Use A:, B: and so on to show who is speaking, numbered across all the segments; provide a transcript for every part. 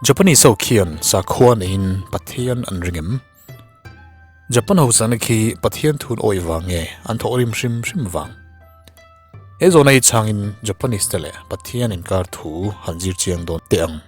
A: Japanese ho khian sakhua neiin Pathian an ring em? Japan ho sahna khi Pathian thun awih vang nge an thawh rim hrim hrim vang? He zawhna hi chhangin Japanese te leh Pathian inkar thu han zir chiang dawn teh ang.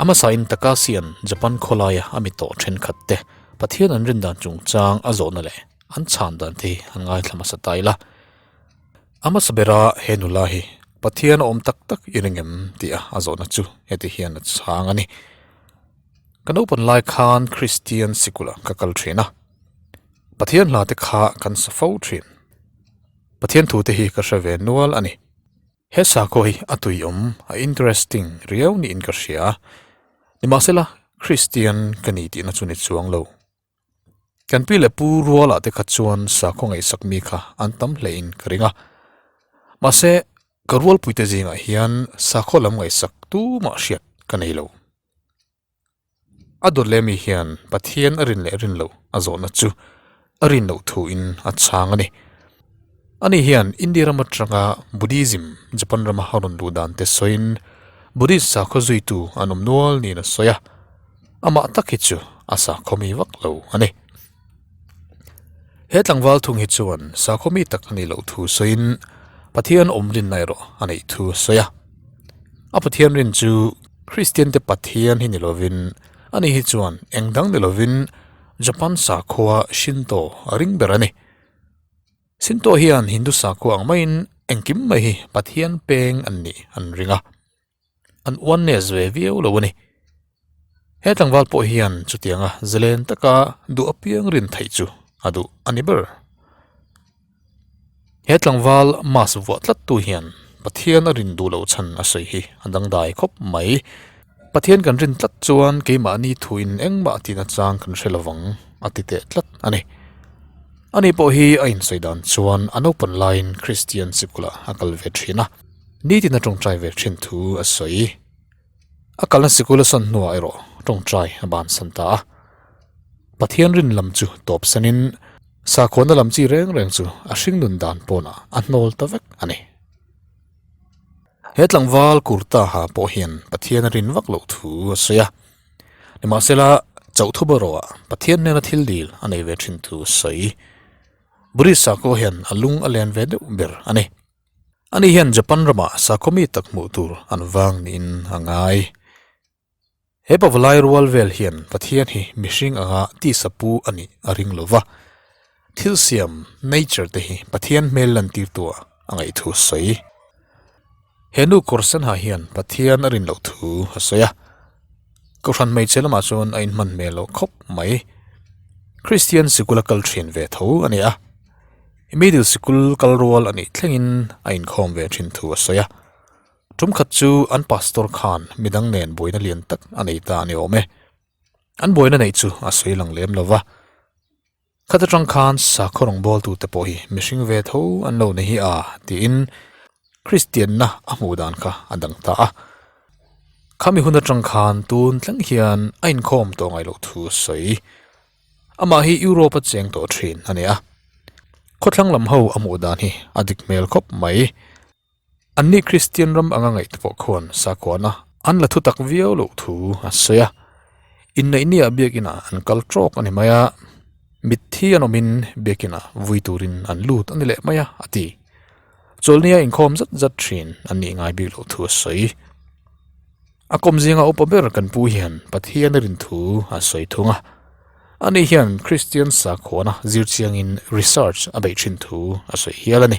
A: A hmasain Takashian Japan khawlaia a mi tawh thenkhat te Pathian an rin dan chungchang a zawhna leh an chhan dan te hi an ngaithla hmasa ta ila. A hmasa bera he nula hi Pathian a awm tak tak i ring em tih a a zawhna chu heti hian a chhang a ni. Ka naupan lai khan Kristian sikula ka kal thin a, Pathian hla te kha kan sa fo thin. Pathian thu te hi ka hre ve nual a ni. He sakhaw hi a tuiawm, a interesting riau niin ka hria. Nimahsela, Kristian ka ni tihna chu ni chuang lo. Kan pi leh pu rualah te kha chuan sakhaw ngaihsak mi kha an tam hlein ka ring a. Mahse, ka rualpuite zingah hian sakhaw lam ngaihsak tumah hriat ka nei lo. A dawt leh mi hian Pathian a rin leh rin loh a zawhna chu a rin loh thuin a chhang a ni. Ani hian India ram atanga Buddhism Japan rama a rawn luh dan te sawiin Buddhist sakhaw zuitu an awm nual niin a sawi a, amah tak hi chu a sakhaw mi vak lo a ni. He tlangval thung hi chuan sakhaw mi tak a nih loh thu sawiin Pathian awm rinna erawh a neih thu a sawi a. A Pathian rin chu Kristian te Pathian hi ni lovin ani hi chuan eng dang ni lovin Japan sakhua Shinto a ring ber a ni. Shinto hian Hindu sakhua ang maiin engkim mai hi Pathian peng an nih an ring a. An oneness ve viau lo a ni. He tlangval pawh hian chutianga zalen taka duh apiang rin theih chu a duh a ni ber. He tlangval mask vuah tlat tu hian Pathian a rin duh loh chhan a sawi hi a dangdai khawp mai. Pathian kan rin tlat chuan keimahni thuin engmah tihna chang kan hre lovang a ti teh tlat a ni. Ani pawh hi a insawi dan chuan a naupan laiin Kristian sikula a kal ve thin a, nitin a tawngtai ve thin thu a sawi. A kalna sikul a sawn hnuah erawh tawngtai a bansan ta a. Pathian rin lam chu tawp sanin sakhuana lam chi reng reng chu a hringnun dan pawnah a hnawl ta vek a ni. He tlangval kurta ha pawh hian Pathian a rin vak loh thu a sawi a. Nimahsela, chauhthup erawhah Pathian hnena thil dil a nei ve thin thu a sawi. Buddhist sakhaw hian a lung a len ve deuh ber a ni. Ani hian Japan ramah sakhaw mi tak hmuh tur an vang niin a ngai. He pavalai rual vel hian Pathian hi mihring anga tisa pu a nih a ring lo va, thil siam, nature, te hi Pathian hmel lantirtua a ngaih thu a sawi. He nu kawr sen ha hian Pathian a rin loh thu a sawi a, Kohhran hmeichhe lamah chuan a inhman hmel loh khawp mai. Kristian sikul a kal thin ve tho a ni a, middle sikul kal rual a nih thlengin a inkhawm ve thin thu a sawi a. Tum khat chu an pastor khan midang nen buaina lian tak a nei ta a ni awm e. An buaina neih chu a sawi lang lem lo va. Khat atang khan sakhaw rawngbawltute pawh hi mihring ve tho an lo ni hi a tiin Kristianna a hmuh dan kha a dang ta a. Khami hun atang khan tun thleng hian a inkhawm tawh ngaih loh thu a sawi. Amah hi Europe a cheng tawh thin a ni a. Khawthlang lam ho a hmuh dan hi a dik hmel khawp mai. Anni Kristian ram anga ngaih te pawh khuan sakhuana an la thutak viau loh thu a sawi a. Inneihniah biakinah an kal tawk a ni mai a, mitthi an awmin biakinah vui turin an lut a ni leh mai a, a ti. Chawlhnia inkhawm zat zat thin an nih ngai bik loh thu a sawi. A kawm zinga upa ber kan pu hian Pathian a rin thu a sawi thung a. Ani hian Kristian sakhuana zir chiangin research a beih thin thu a sawi hial a ni.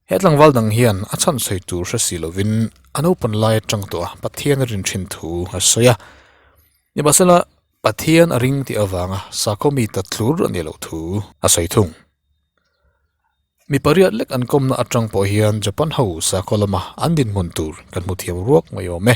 A: He tlangval dang hian a chhan sawi tur hre si lovin a naupan lai atang tawh a Pathian a rin thin thu a sawi a. Nimahsela, Pathian a ring tih avanga sakhaw mi ta tlur a nih loh thu a sawi thung. Mi pariat lek an kawmna atang pawh hian Japan ho sakhaw lama an dinhmun tur kan hmu thiam ruak mai awm e.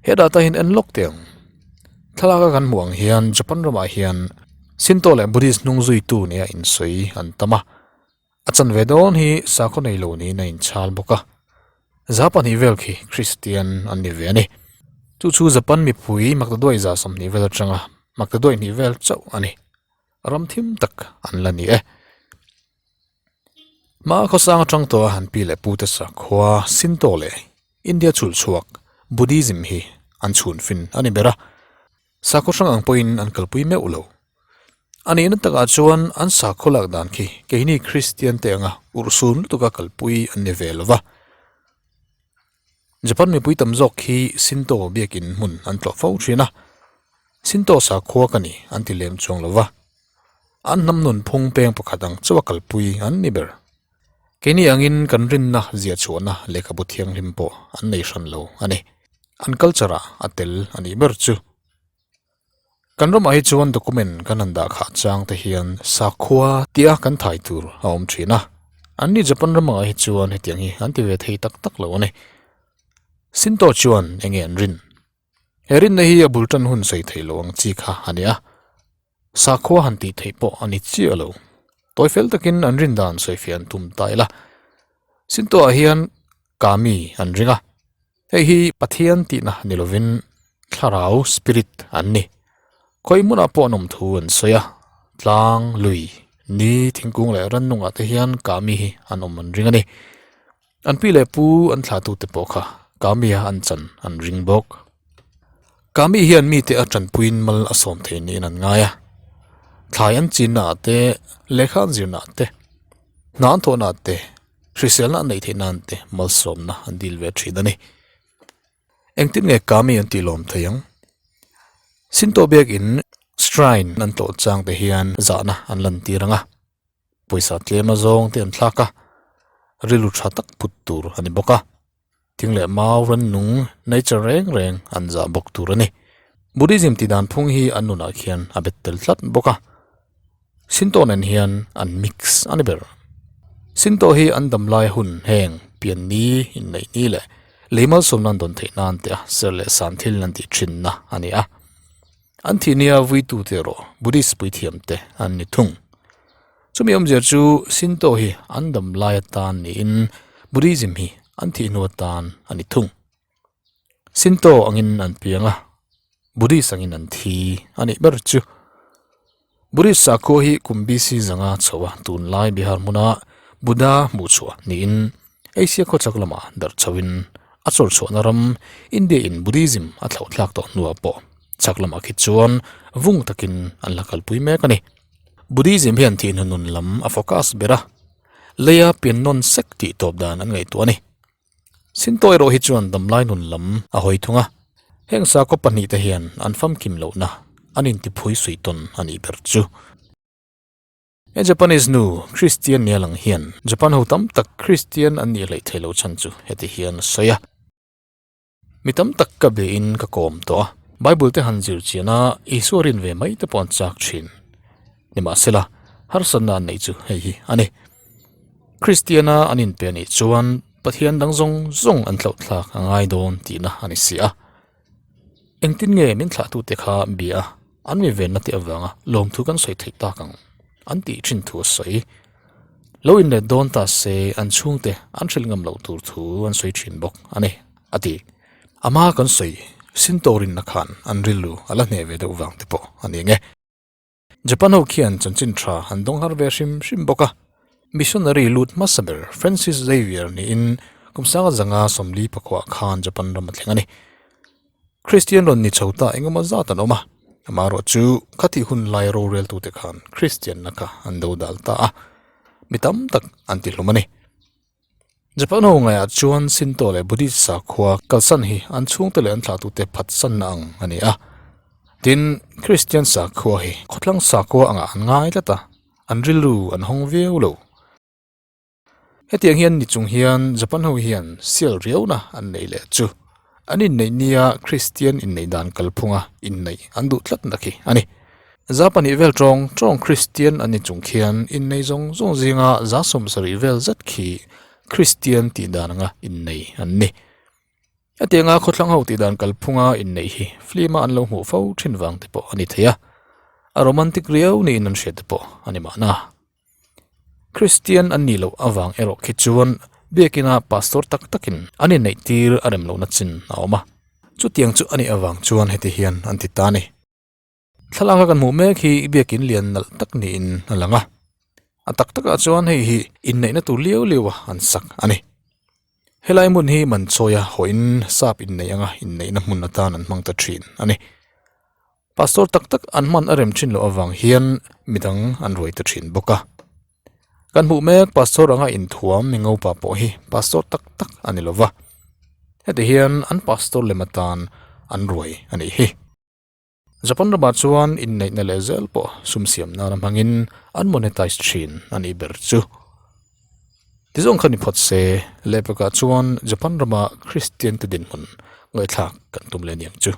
A: He data hian en lawk teh ang. Thlalaka kan hmuh ang hian Japan ramah hian Shinto leh Buddhist hnung zuitu nia insawi an tam a. A chanve dawn hi sakhaw nei lo niin a inchhal bawk a, 200 vel khi Kristian an ni ve a ni. Chu chu Japan mipui maktaduai 20 vel atanga maktaduai hnih vel chauh a ni. Ram thim tak an la ni e. Hma khawsang atang tawha han pi leh pute sakhua Shinto leh India chhulchhuak. Buddhism hi an chhun fin a ni ber a, sakhaw hrang ang pawhin an kalpui meuh lo. A nihna takah chuan an sakhaw lak dan khi keini Kristian te anga urhsun lutuka kalpui an ni ve lo va. Japan mipui tam zawk khi Shinto biakin hmun an tlawh fo thin a, Shinto sakhua ka ni an ti lem chuang lo va, an hnam nunphung peng pakhat ang chauha kalpui an ni ber. Keini angin kan rinna ziah chhuahna lehkhabu thianghlim pawh an nei hran lo a ni. An culture ah a tel a nih ber chu. Kan ramah hi chuan document kan han dah khah chang te hian sakhua tia kan thai tur a awm thin a, anni Japan ramah hi chuan hetiang hi an ti ve thei tak tak lo a ni. Shinto chuan eng nge an rin? He rinna hi a bul tan hun sawi theih loh ang chi kha a ni a, sakhua han tih theih pawh a ni chiah lo. Tawi fel takin an rin dan sawi fiah an tum ta ila. Shinto ah hian Kami an ring a. Hei hi Pathian tihna ni lovin thlarau, spirit, an ni. Khawi hmunah pawh an awm thu an sawi a, tlang, lui, ni, thingkung leh rannungah te hian Kami hi an awm an ring a ni. An pi leh pu an thlahtute pawh kha Kami-a an chan an ring bawk. Kami hian mite a tanpuiin mal a sawm thei niin an ngai a. Thlai an chinnaah te, lehkha an zirnaah te, hna an thawhnaah te, Hriselna an neih theih nan te malsawmna an dil ve thin a ni. Engtin nge Kami an tih lawm thei ang? Shinto biakin shrine an tlawh chang te hian zahna an lantir ang a, pawisa tlem azawng te an thlak a, rilru tha tak put tur a ni bawk a. Thing leh mau rannung, nature, reng reng an zah bawk tur a ni. Buddhism tih dan phung hi an nunah khian a bet tel tlat bawk a. Shinto nen hian an mix a ni ber. Shinto hi an dam lai hun heng pian ni, inneih ni leh lei malsawmna an dawn theih nan te a ser leh san thil an tih thinna a ni a. An thih nia vuitute erawh Buddhist puithiamte an ni thung. Chumi awmzia chu Shinto hi an dam lai atan niin Buddhism hi an thih hnu atan a ni thung. Shinto angin an piang a, Buddhist angin an thi a nih ber chu. Buddhist sakhua hi kum BC zanga chho a tunlai Bihar hmuna Buddha hmuhchhuah niin Asia khawchhak lamah darh chhoin a chawrchhuahna ram India in Buddhism a thlauhthlak tawh hnuah pawh chhak lamah khi chuan vung takin an la kalpui mek a ni. Buddhism hian thihna nun lam a focus ber a, leia pian nawn sek tih tawp dan an ngaihtuah a ni. Shinto erawh hi chuan damlai nun lam a hawi thung a, heng sakhaw pahnihte hian an famkim lohna an intiphui suih tawn a nih ber chu. He Japanese nu Kristian nia lang hian Japan ho tam tak Kristian an nih hleih theih loh chhan chu heti hian a sawi a. Mi tam tak ka be in ka kawm tawh a, Bible te han zir chian a, Isua rin ve mai te pawh an chak thin. Nimahsela, harsatna an neih chu hei hi a ni. Kristiana an inpe anih chuan Pathian dang zawng zawng an thlauhthlak a ngai dawn tihna a ni si a. Engtin nge min thlahtute kha bia a, an mi venna te avanga lawmthu kan sawi theih tak ang an tih thin thu a sawi. Lo inlet dawn ta se an chhungte an hrilh ngam loh tur thu an sawi thin bawk a ni, a ti. A hma kan sawi Shinto rinna khan an rilru a la hneh ve deuh vang te pawh a ni ang e. Japan ho khian chanchin tha an dawng har ve hrim hrim bawk a. Missionary lut hmasa ber Francis Xavier niin kum sanga zanga 40 pakhuah khan Japan ram a thleng a ni. Kristian rawn ni chho ta engemaw zat an awm a, amaherawh chu khatih hun lai roreltute khan Kristianna kha an do dal ta a, mi tam tak an ti hlum a ni. Japan ho ngaiah chuan Shinto leh Buddhist sakhua kalsan hi an chhungte leh an thlahtute phatsanna ang a ni a. Tin, Kristian sakhua hi khawthlang sakhua angah an ngai tlat a, an rilru an hawng viau lo. Hetiang hian ni chung hian Japan ho hian sial riauna an neih leh chu an inneih nia Kristian inneih dan kalphunga inneih an duh tlatna khi a ni. Za pahnih vel tawng tawng Kristian an ni chung khian innei zawng zawng zinga za 70 vel zet khi Kristian tih dan anga innei an ni. Hetianga khawthlang ho tih dan kalphunga inneih hi film-a an lo hmuh fo thin vang te pawh a ni thei a, a romantic riau niin an hriat te pawh a ni mahna. Kristian an nih loh avang erawh khi chuan biakina pastor tak takin an inneih tir a rem lohna chin a awm a. Chutiang chu a nih avang chuan heti hian an ti ta a ni. Thlalaka kan hmuh mek hi biakin lian nalh tak niin a lang a. A tak takah chuan hei hi inneihna tur liau liau a an sak a ni. Helai hmun hi Manchawia hawiin sap inneih anga inneihna hmun atan an hmang ta thin a ni. Pastor tak tak an hman a rem thin loh avang hian midang an ruai ta thin bawk a. Kan hmuh mek Pastor anga inthuam mi ngopa pawh hi Pastor tak tak a ni lova. Heti hian an Pastor lem atan an ruai a nih hi. Japan ramah chuan inneihna leh zel pawh sum siam nana hmangin an monetize thin a nih ber chu. Tizawng kha ni phawt se, lehpekah chuan Japan rama Kristian te dinhmun ngaihthlak kan tum leh aniang chu.